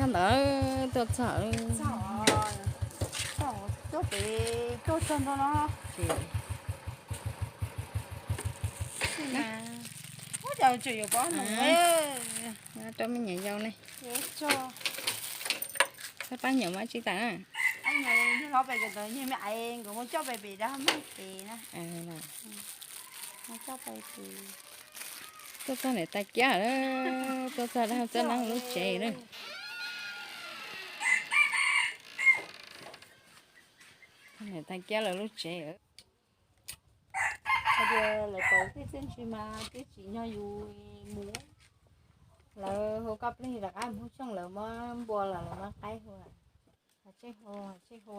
Ntawd tuaj txog, tuaj pem, tuaj txog ntua no. Ua cas tseem yuav pab nus, rau me nyuam yaus ne. Pab nyuam mas tsis tas. Hlob pem ntawd yog me aiv, nkawd muab coj pem pem dab meeg pem na. Tuaj txog niam tais Kiab lawm, tuaj txog dab txawb neeb lub tsev lawm. Niam tais Kiab lawv lub tsev. Hais tias lawv tau tej txiaj ntsig mas twb tsim nyog yus mus. Lawv hu koj plig rov qab Hmoob Xyooj, lawv muab npua los lawv muab qaib hu, tsej hu, tsej hu,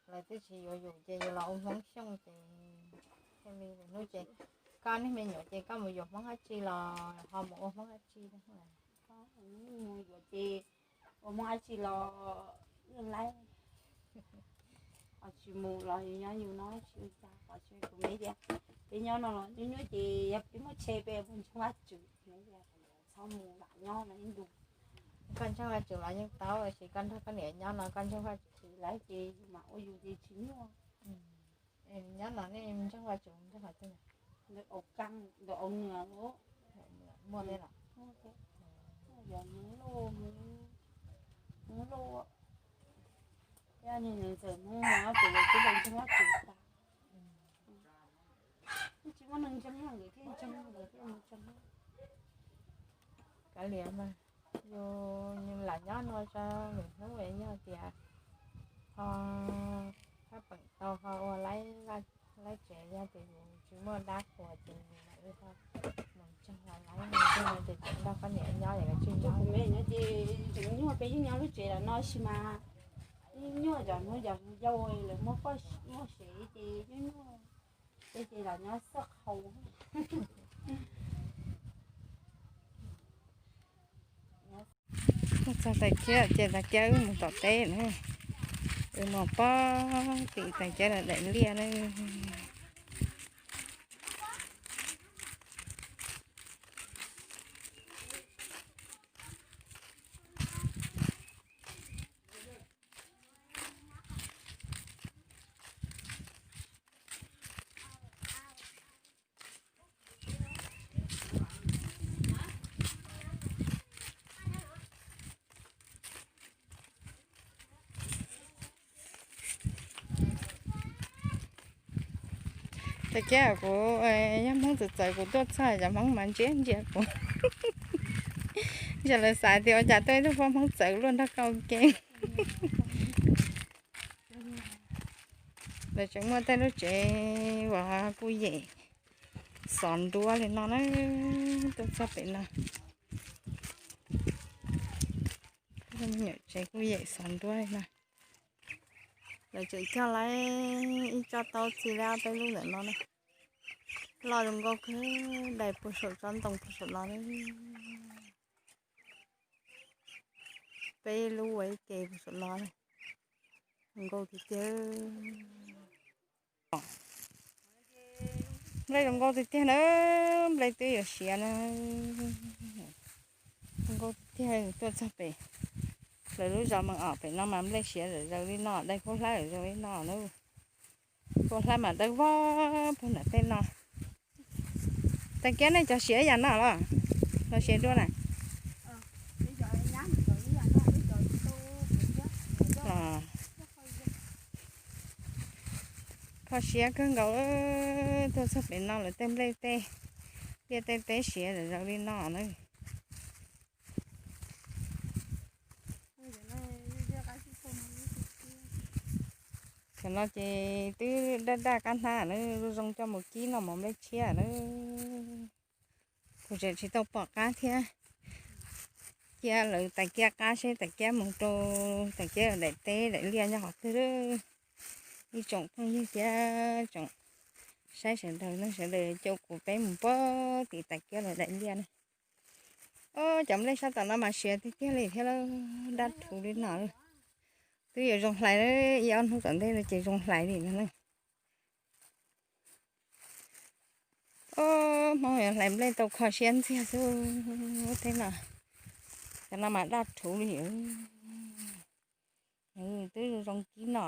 lawv twb tsis yuav yus ces yus los ua Hmoob Xyooj ces thiaj li hnub ces koj niag me nyuam ces koj mus yuav Hmoob dab tsi los ho mus ua Hmoob dab tsi. Mus yuav ces ua Hmoob dab tsi los laib, ho tsis mus los yus nyob yus no tsis ua cas, ho tsis ua kuv me tias peb nyob no los nyuaj nyuaj ces yog peb muaj tsheb peb mus ntseeg Vaj Tswv, txhob mus lam nyob no ib ntus. Koj ntseeg Vaj Tswv los yeej tau, tab sis koj nrog koj niam nyob no koj ntseeg Vaj Tswv lawm ces yus mam ua yus ces tsis nyuaj. Nyob no nej ntseeg Vaj Tswv ntseeg qhov twg? Ntawm Au Nws los muaj tej los? Yog Hmoob Lauj, Hmoob Lauj, yog niag ntxawm Hmoob no ces lawv twb los ntseeg Vaj Tswv tas. Tsis muaj neeg ntseeg, nkawd thiaj ntseeg, nkawd thiaj mus ntseeg. Kav liam mas, yus lam nyob no tso, lwm hnub yog tias ho thaj peem tau ho ua laib tsev, yog tias yus tsis muaj dab qhuas ces mam li ho mus ntseeg, ho laib mus ntseeg ces nrog poj niam nyob es lawv tsis nyob. Kuv me nyob ces tseem nyuaj, peb yeej nyob lub tsev los no sis mas yeej nyuaj, cov hnub cov yau lawv muaj poj muaj sev ces yeej nyuaj, peb ces los nyob xwb qhau. Txog Tais Kiab ces Tais Kiab wb mus tom teb na, wb mus pog tim Tais Kiab lawv daim liaj na. Tais Kiab, kuv yog Hmoob txawv txawv kuv tuaj txog cov Hmoob mas ntsia ntsia kuv. Ntsia lawv xav tias ua cas tuaj ib tug poj Hmoob txawv luaj nrog koj ua ke. Lawv tseem muaj tej lub tsev uas kuj yem xov nruab li no na, tuaj txog pem no. Nyuam tsev kuj yem xov nruab li no. Lawv tseem cog lawm ib tsob taub txi lab peb lub ntawm no na. Loj zoo nkauj kawg, dai puag saum tsob ntoo puag saum no na. Peb lub ua ib ke puag saum no na. Zoo nkauj tiag tiag. Nplej zoo nkauj tiag tiag na, nplej twb yuav siav na. Zoo nkauj tiag tiag, tuaj txog pem lawv lub zos Mees Om pem no mas nplej siav zom zaws li no, dai khaub hlab zom zaws li no na. Khaub hlab mas dawb vog puag nram tej no. Tais Kiab, nej cov siav yam no los, los siav dua na? Kho siab kawg nkaus, tuaj txog pem no lawv tej nplej tej liaj tej teb siav zom zaws li no na. Thaum no ces twb daj daj qab hnab na, zoo zoo coj mus kib noj mov nplej tshiab na. Kuv tseem tsis tau pom qab thiab. Cia lawv Tais Kiab qab seb Tais Kiab mus rau Tais Kiab daim teb daim liaj nyob qhov twg. Ib tsoom phooj ywg thiab tsoom saib sawv daws, nej sawv daws caum kuv peb mus puag tim Tais Kiab lawv daim liaj na. Ob, cov nplej sab tom no mas siav tiag tiag li thiab, daj rhuv li no. Twb yuav zoo hlais, ib ob hnub tom ntej no ces zoo hlais li no na. Ob, Hmoob yuav hlais nplej tau kho siab ntxiag xwb tej no. Cov no mas daj rhuv li. Twb zoo zoo kib no.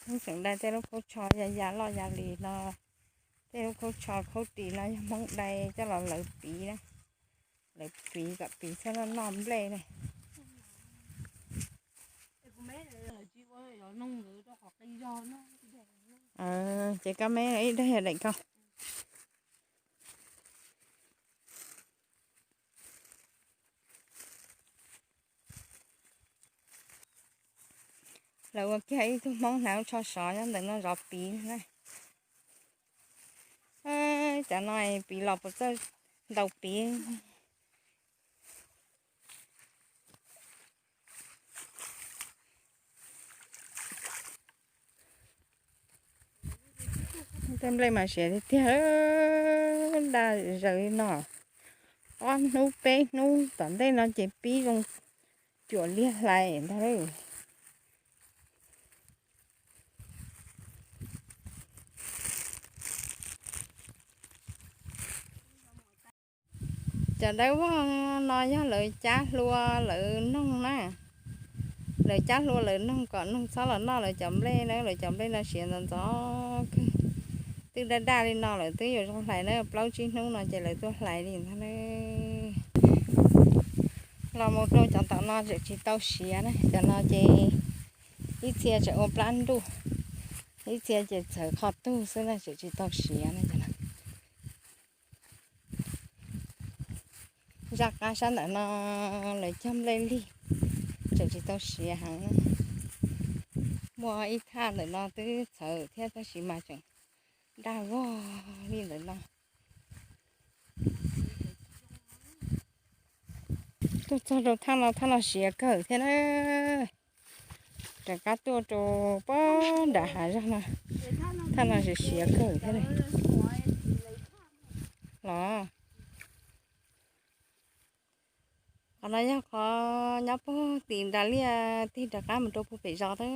Hmoob tseem dai tej lub khaub tsho ya ya loj ya li no. Tej lub khaub tsho khaub ris no yog Hmoob dai coj los lawv piv na. Lawv piv kom piv txhob noj noj nplej na. Ces koj me ib daim yog daim koj. Lawv ua kiag ib tug Hmoob hnav lub tsho sov nyob ntawm no zov piv na. Cov no piv los puas txawj ntaus piv. Tej nplej mas siav tiag tiag, daj zaws li no. Ob hnub peb hnub tom ntej no ces pib zoo cuam liag hlais ntag lauj. Cov dawb vog no yog lawv cab hlua lawv noog na. Lawv cab hlua lawv noog kom noog txhob los noj lawv cov nplej na, lawv cov nplej no siav ntxov ntxov kawg. Twb daj daj li no lawm twb yuav zoo hlais na, plaub tsib hnub no ces lawv tuaj hlais li ntag na. Los mus rau cov tom no tseem tsis tau siav na, cov no ces ib txhia tseem ua plab nruj, ib txhia ces txhawv qhov tug xwb na, tseem tsis tau siav na cov no. Zaj qab sab ntawm no lawv cog nplej lig, tseem tsis tau siav heev. Muaj ib thaj ntawm no twb txhawv thiab tab sis mas tseem daj vog li ntawm no. Tuaj txog rau thaj no, thaj no siav kawg thiab na. Rov qab tuaj rau pob nram hav zog no, thaj no siav siav kawg thiab los. Qhov no yog qhov nyob puag tim nram liaj tig rov qab mus rau puag pem zos na.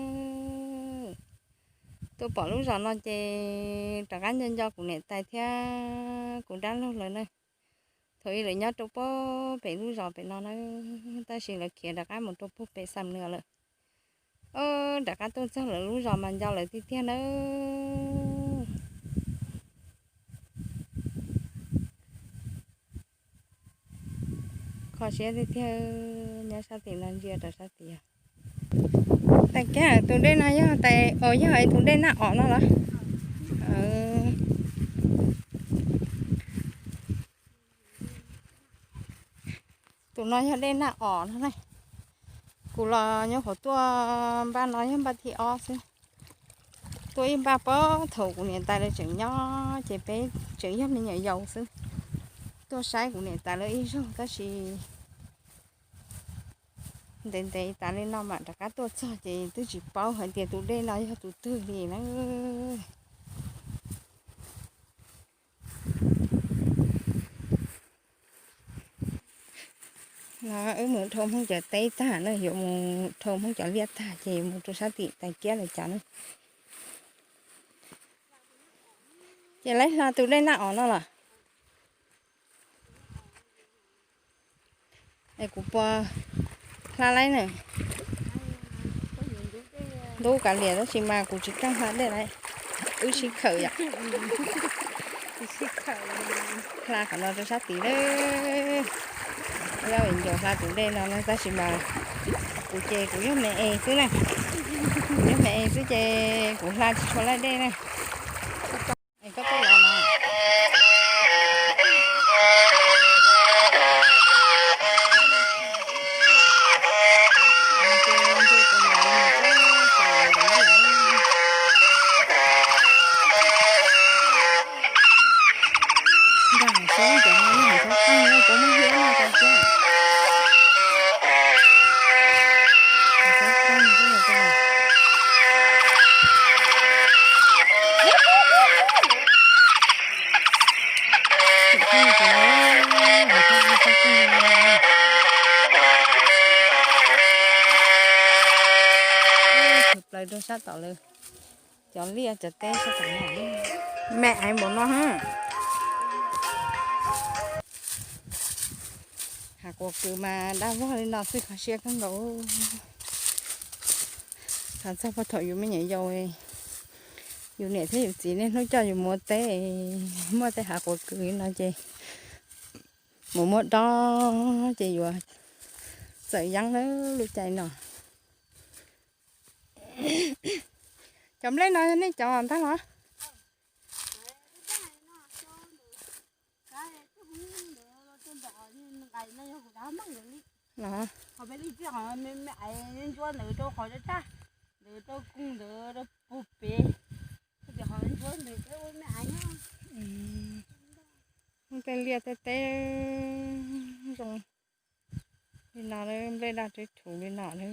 Tuaj pom lub zos no ces rov qab nco nco kuv niam tais thiab kuv dab laug lawv na. Thaum ub lawv nyob rau puag pem lub zos pem no na, tab sis lawv khiav rov qab mus rau puag pem Xam Nws lawm. Rov qab tuaj txog lawv lub zos mas nco lawv tiag tiag nawb. Kho siab tiag tiag, nyob sab tim no ntsia rau sab tid. Tais kiab, tus dej no yog tais, yog tus dej Naj Om no los? Tus no yog dej Naj Om no ne. Kuv los nyuam qhuav tuaj npaj no yog npaj thib ob xwb. Tuaj ib npaj puag thaum kuv niam tais lawv tseem nyob ces peb tseem yog me nyuam yaus xwb. Tuaj saib kuv niam tais lawv ib zaug tab sis ntev ntev tas li no mam rov qab tuaj txog ces twb tsis paub hais tias tus dej no yog tus twg li na. No wb mus dhau Hmoob cov teb tag na, yuav mus dhau Hmoob cov liaj tag ces mus rau sab tim tais kiab lawv cov na. Ces lawv hla tus dej Naj Om no los? Es kuv puas hla laib na? Ntub kav liam tab sis mas kuv tsis keej hla dej lawm. Wb sib khawm yom. Hla qhov no rau sab tid lawm. Wb ob viv ncaus hla tus dej no na tab sis mas kuv ces kuv yog me es xwb na. Kuv yog me es xwb ces kuv hla tsis tshua laij dej na. Es koj tuaj los no. Nram xyoob cov no yog xyoob qeeg, puas muaj hiab no rau thiab. Plaws rau sab tom lawv cov liaj cov teb sab tom no. Me aiv npaum no. Hav quas kws mas dab vog li no xwb kho siab kawg nkaus. Thaum txog puag thaum yus me nyuam yaus, yus niam thiab yus txiv niaj hnub coj yus mus ua teb, muaj tej hav quas kws li no ces mus muab dob ces yuav txawm yeeb lub caij no. Cov nplej no yog nej cov ntag los? Tej liaj tej teb zoo li no, nplej daj teb thuv li no na.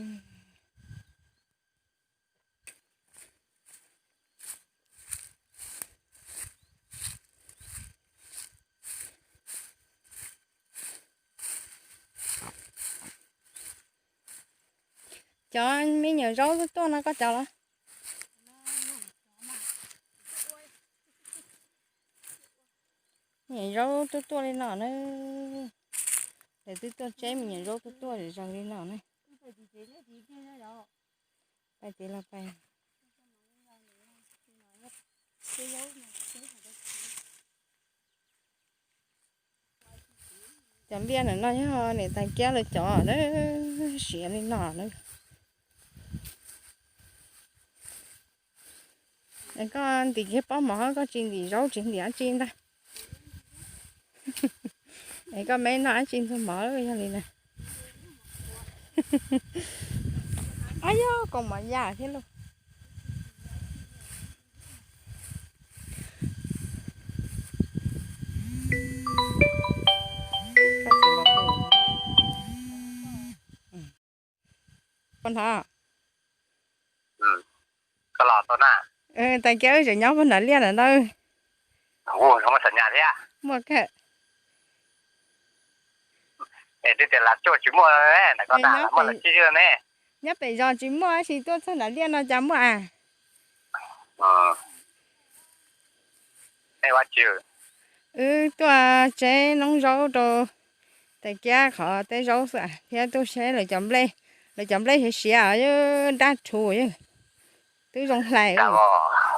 Cov me nyuam zaub tuaj no koj cov los? Me nyuam zaub tuaj tuaj li no na. Lawv twb tuaj tseb me nyuam zaub tuaj tuaj zom zaws li no na. Pais txiv los pais. Cov liaj ntawm no yog niam tais Kiab lawv cov na, siav li no na. Es koj ntim kiag pob mov, koj tsis ntim zaub tsis ntim dab tsi ntag. Es koj me noj dab tsi ntxuag mov yog li na. Ab yog kaus mov yam thiab lauj. Poj hnov, tais Kiab wb tseem nyob puag nram liaj ntawm no. Muaj kawg. Nyob pem zos tsis muaj, tab sis tuaj txog nram liaj no cas muaj a. Wb tuaj tseb noob zaub rau tais Kiab qhov teb zaub xwb thiab tuaj saib lawv cov nplej. Lawv cov nplej siav siav, daj thuv, twb zoo hlais.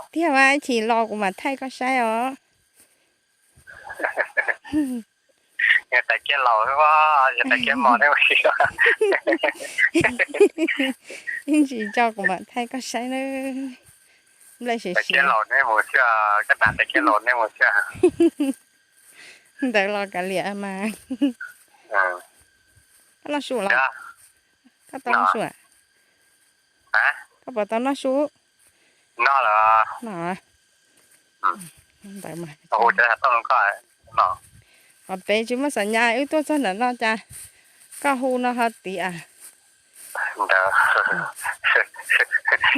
Tiag mas, ib chim los kuv mam thaij koj saib os. Yog tais Kiab laus, yog tais Kiab mos ne. Ib ntsis tso kuv mam thaij koj saib na. Nplej siav siav. Ntawd los kav liam mas. Koj noj su los? Koj tau noj su? Koj puas tau noj su? Ntawd mas. Qhov pem tsis muaj xam nyas, wb tuaj txog ntawm no cas koj hu no ho tiv a.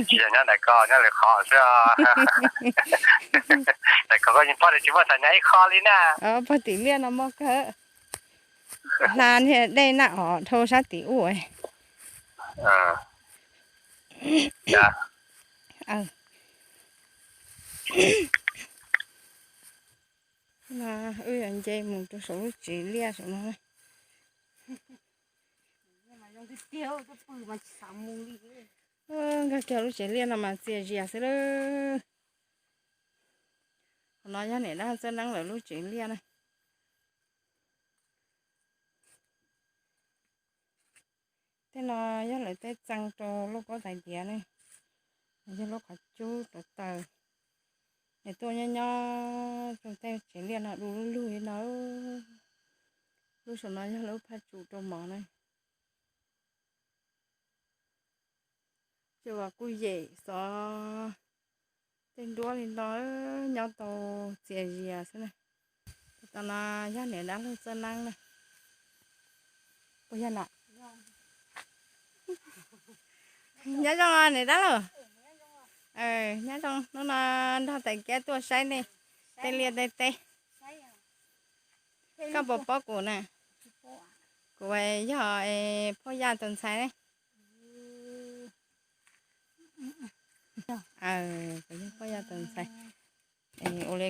Tsis yog nyob ntawm ko, nyob lwm qhov xwb. Ntawm ko koj yeej pom tias tsis muaj xam nyas ib qho li na. Pog tim liaj no muaj kawg. Hla niag dej naj os dhau sab tim ub. No wb yuav nce mus rau saum lub tsev liaj saum no. Nkag kiag lub tsev liaj no mas txias zias xwb lawm. Qhov no yog niam dab Txawj Neeb lawv lub tsev liaj na. Tej no yog lawv tej txee rau lub kaub tais diav ne, yog lub qhov cub rau taws. Nws tuaj nyob nyob rau tej tsev liaj no du lug lug li no. Lub saum no yog lub phaj tsum rau mov na. Ces uas kuj yem xov tej nruab li no nyob tau txias zias xwb na. Tam no yog niam dab laug Txawj Neeb na. Puas yog no? Nyob zoo niam dab laug. Nyob zoo, hnub no nrog tais Kiab tuaj saib nej tej liaj tej teb. Koj puas paub kuv na? Kuv yog Phoj Yaj tus ntxhais ne. Kuv yog Phoj Yaj tus ntxhais. Ua li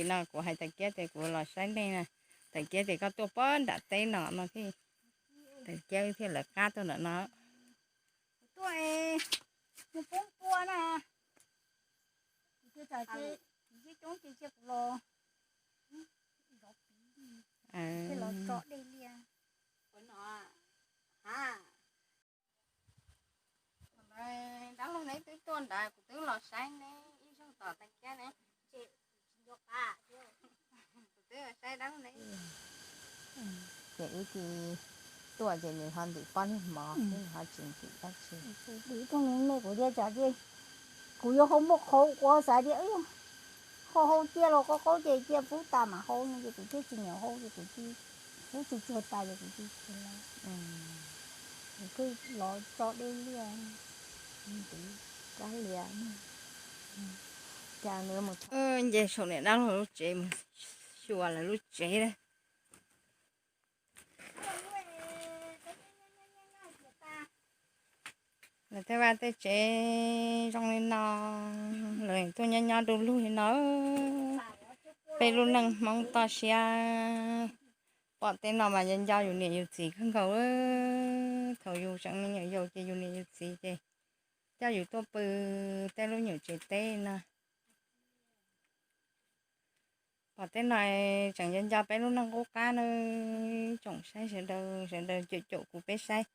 No kuv hais Tais Kiab tias kuv los saib nej na, Tais Kiab tias koj tuaj pog nram teb no no thiab, Tais Kiab wb thiaj lawv qab tuaj nram no. Kuv tuaj es mus poob pua na, kuv cia tsam ces kuv coob coob ces cia kuv los zov piv, thiaj los tso dej liaj. Dab laug neb twb tuaj nrad, kuv twb los saib neb ib zaug tom Tais Kiab ne. Kuv twb los saib dab laug neb. Ces wb cia tuaj ces nws ho ntim pob niag mov, nws ho tsis ntim dab tsi. Dim thooj me kuv thiaj tsam ces kuv yuav hau muaj qhauv, kuv xav tias hau hau cia los qaub qaub ces cia pub tas mam hau no ces kuv thiaj tsis nyiam hau ces kuv cia pub tsuag tsuag tas ces kuv cia tsis hau. Kuv twb los tso dej liaj, ntiv kab lias. Cas nws mus nce saum niam dab laug lub tsev mus xyuas lawv lub tsev na. Lawv tej vaj tej tsev zoo li no, lawv tuaj nyob nyob du lug li no. Peb lub neej Hmoob toj siab, pom tej no mas nco nco yus niam yus txiv kawg nkaus. Thaum yus tseem me nyuam yaus ces yus niam yus txiv ces coj yus tuaj pw tej lub nyuam tsev teb no. Pom tej no tseem nco nco peb lub neej qub qab na. Tsoom saib sawv daws, sawv daws caum caum kuv peb saib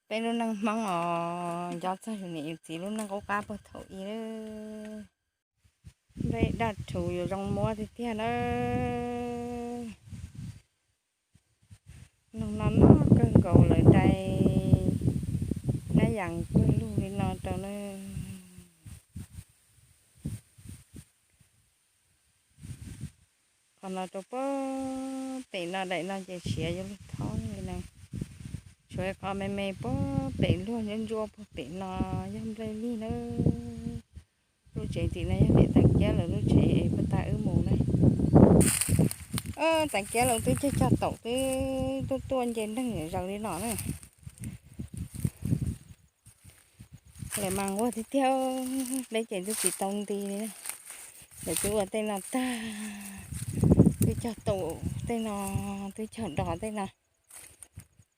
peb lub neej Hmoob os, nco txog yus niam yus txiv lub neej qub qab puag thaum ub. Nplej daj rhuv yuav zoo muab tiag tiag na. Noog no noj kawg nkaus lawv dai nab yas pawg lug li no rau na. Qhov no rau puag pem no, daim no ces siav yuav luag thob li na. Tshuav qhov me me puag pem luag ntsuab ntsuab puag pem no yog nplej lig na. Lub tsev tim no yog niam Tais Kiab lawv lub tsev es puag ta wb mus na. Tais Kiab lawv twb cog cog taum twb tuaj tuaj nce neeg zaws li no na. Lawv mas nquag tiag tiag, peb ces twb tsis tau nti li na. Lawv twb ua tej no tag, twb cog taum tej no, twb cog dos tej no,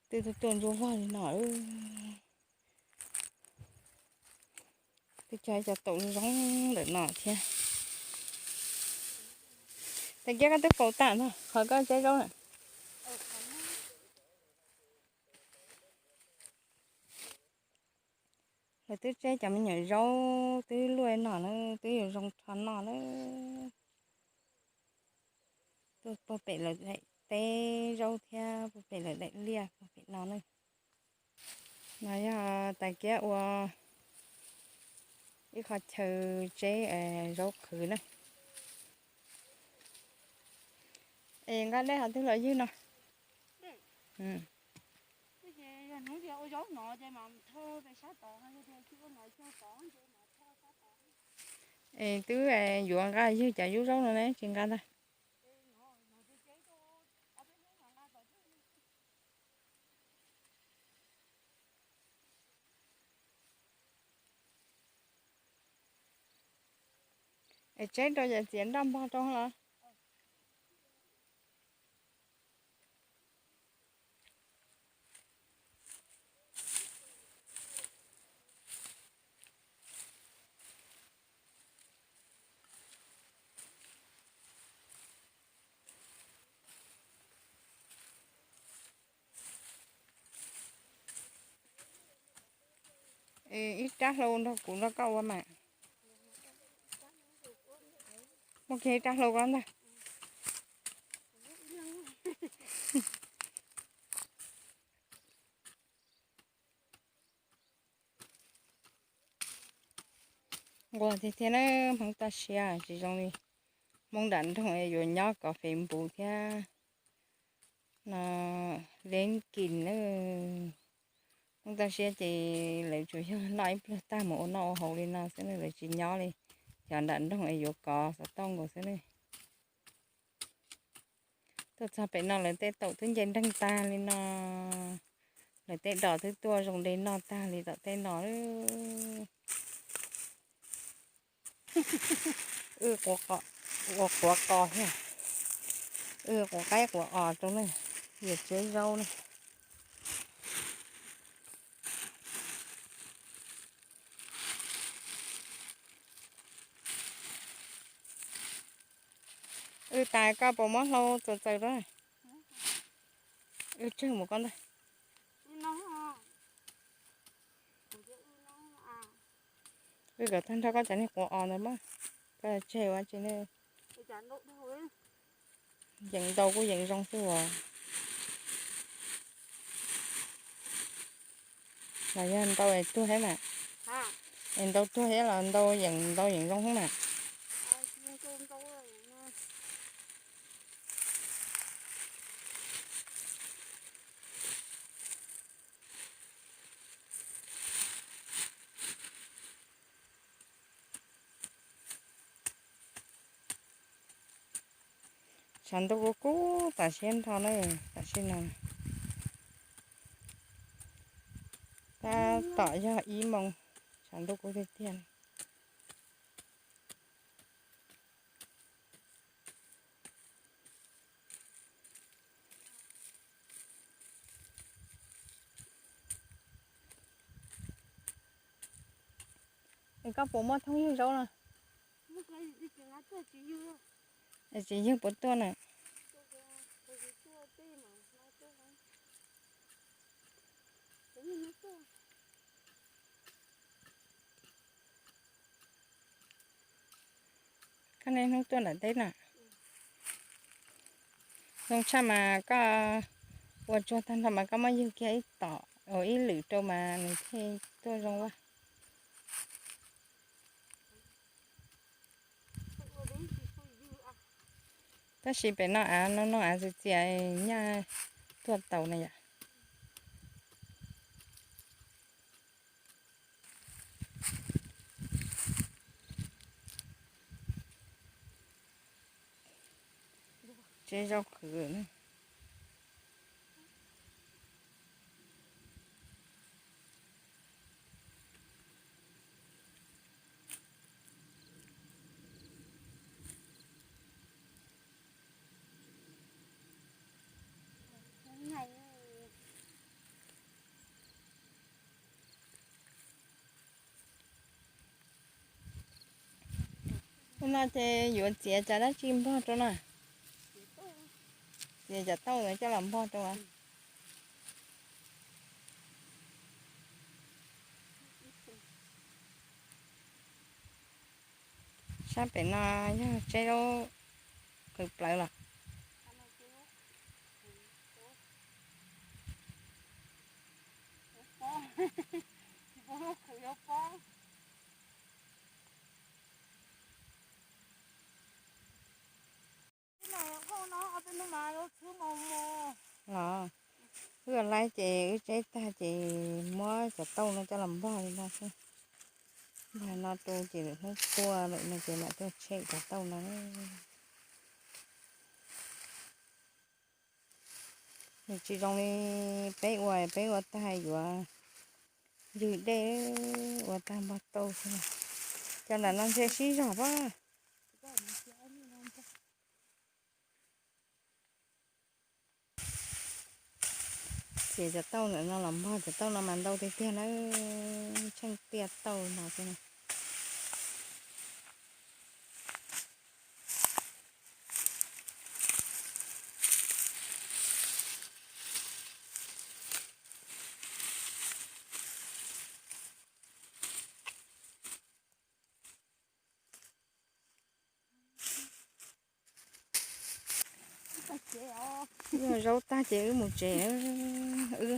twb tuaj tuaj ntsuab vog li no. Twb cog cov taum zoo ntawm no thiab. Tais Kiab koj twb faus tag ntag qhov koj tseb zaub na. Lawv twb tseb cov me nyuam zaub twb luaj no na, twb yuav zoo rho noj na. Tuaj puag pem lawv daim teb zaub thiab puag pem lawv daim liaj puag pem no na. No yog Tais Kiab ua ib qho chaw tseb zaub qhwv na. Es nqa dej ho twg los ywg no. Es twb yuav nqa ywg cov yub zaub no ne tsis nqa ntag. Es tseb rau yam txiav nroj npog rau los. Ib rab hlau nrog kuv nrog koj ua mas. Muaj kiag ib rab hlau ko ntag. Nquag tiag tiag na, Hmoob toj siab tsis zoo li Hmoob nram nroog es yuav nyob kov Facebook thiab no. Leeb kis na, Hmoob toj siab ces lawv tsuas yog noj ib pluag tag mus ua noj ua haus li no xwb na, lawv tsis nyob li. Cov nram nroog es yuav kov xov tooj nkaus xwb na. Tuaj txog pem no lawv tej taum twb nce nreeg tag li no, lawv tej dos twb tuaj zoo de noj tag li tom tej no. Wb quav qom. Ua quav qos thiab. Wb quav qaib quav os rau ne, yawm tsev zaub ne. Wb tas koj puas muab hlau txaws txaws rau? Wb tseg mus koj ntag. Wb kom tag nrho koj cov niag quav os ntawd mas, koj tseg ua tsi ne. Yeem ntau kuj yeem zoo xwb os. Los yog ntau es tuag thiab mas. Es ntau tuag thiab los ntau yeem ntau yeem zoo xwb mas. Tshav ntuj kuj kub tam sim nrho na, tam sim no tab tom yog ib moos, tshav ntuj kub tiag tiag. Es koj puas muaj thooj ywg zaub no? Es tsis yog puas tuaj na. Koj niaj hnub tuaj nram teb na. Zoo tshaj mas koj ua tsuag tag nrho mas koj muab ywg kiag ib tom, ib lwm rau mas nws thiaj tuaj zoo vaj. Tab sis pem no av no no av txias txias nyaj tuaj tau na yom. Tsev zaub qhwv na. Ua no ces yuav txiav cov dab tsi npog rau na? Txiav cov tauj ntawd coj los npog rau. Sab pem no yog tsev zaub qhwv plawv los? Los, wb ua laib ces wb tseb tag ces muab cov tauj no coj los npog li no xwb. Npog no rau ces lwm hnub tuaj lawm no ces mam tuaj tshem cov tauj no. Nws tsis zoo li peb ua, peb ua tag yuav ywg dej, ua tag npog tauj xwb. Cov nram no ntshe sib zog pab. Ces cov tauj ntawm no los npog, cov tauj no mas ntau tiag tiag na, tsheej tiaj tauj no xwb na. Yog zaub tag ces wb mus tsev, wb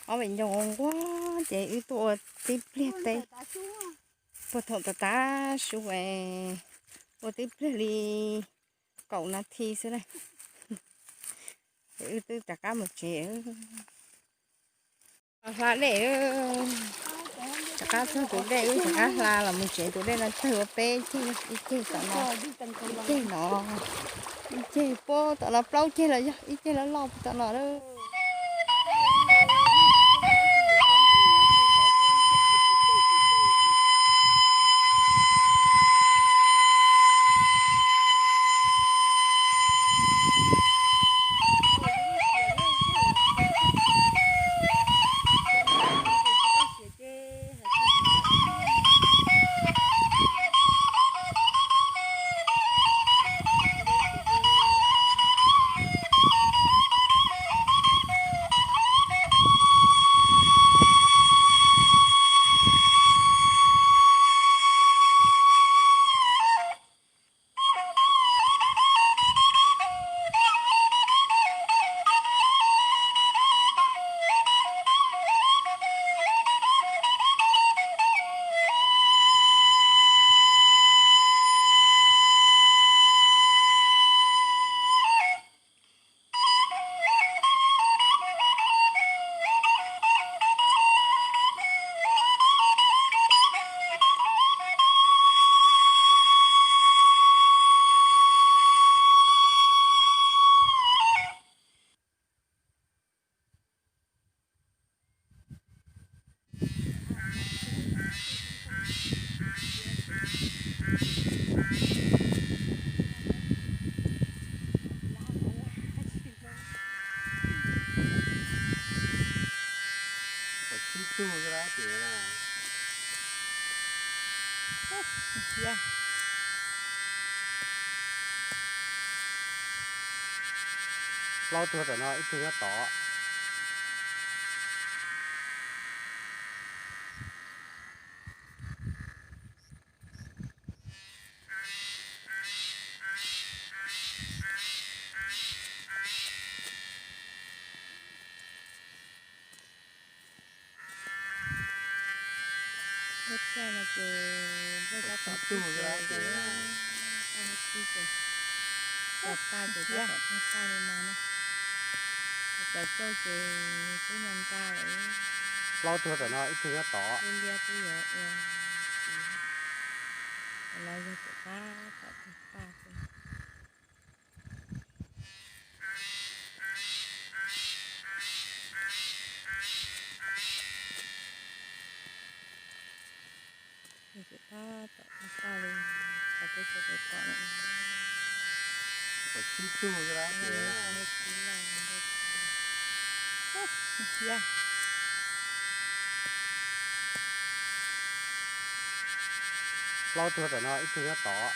ob peb ncoo nquag ces wb tuaj ua tib pliag teb. Puag thaum tav tav su es ua tib pliag li kaum nas this xwb na, es wb twb rov qab mus tsev. Hla dej, rov qab txog tus dej wb rov qab hla los mus tsev. Tus dej no tsawg ua peb ceg, ib ceg tom no, ib ceg no, ib ceg puag tom no, plaub ceg los yog ib ceg loj loj puag tom no lawm. Plaub tug tam no ib tug nyob tod. Lub caij no ces nplej tab tom tib tug ces, tib ces, tag ces tab tom tag li no na. Cov cauj ces twb nyob nrad lawm. Plaub tug tam no ib tug nyob tod. Liab twb yuav ua, los yog ces tab tom tag tag xwb. Ces tab tom tag tag li, qhov twb tsis tau pom lawm. Tib tug xwb lawm ces, plaub tug tam no ib tug nyob tod.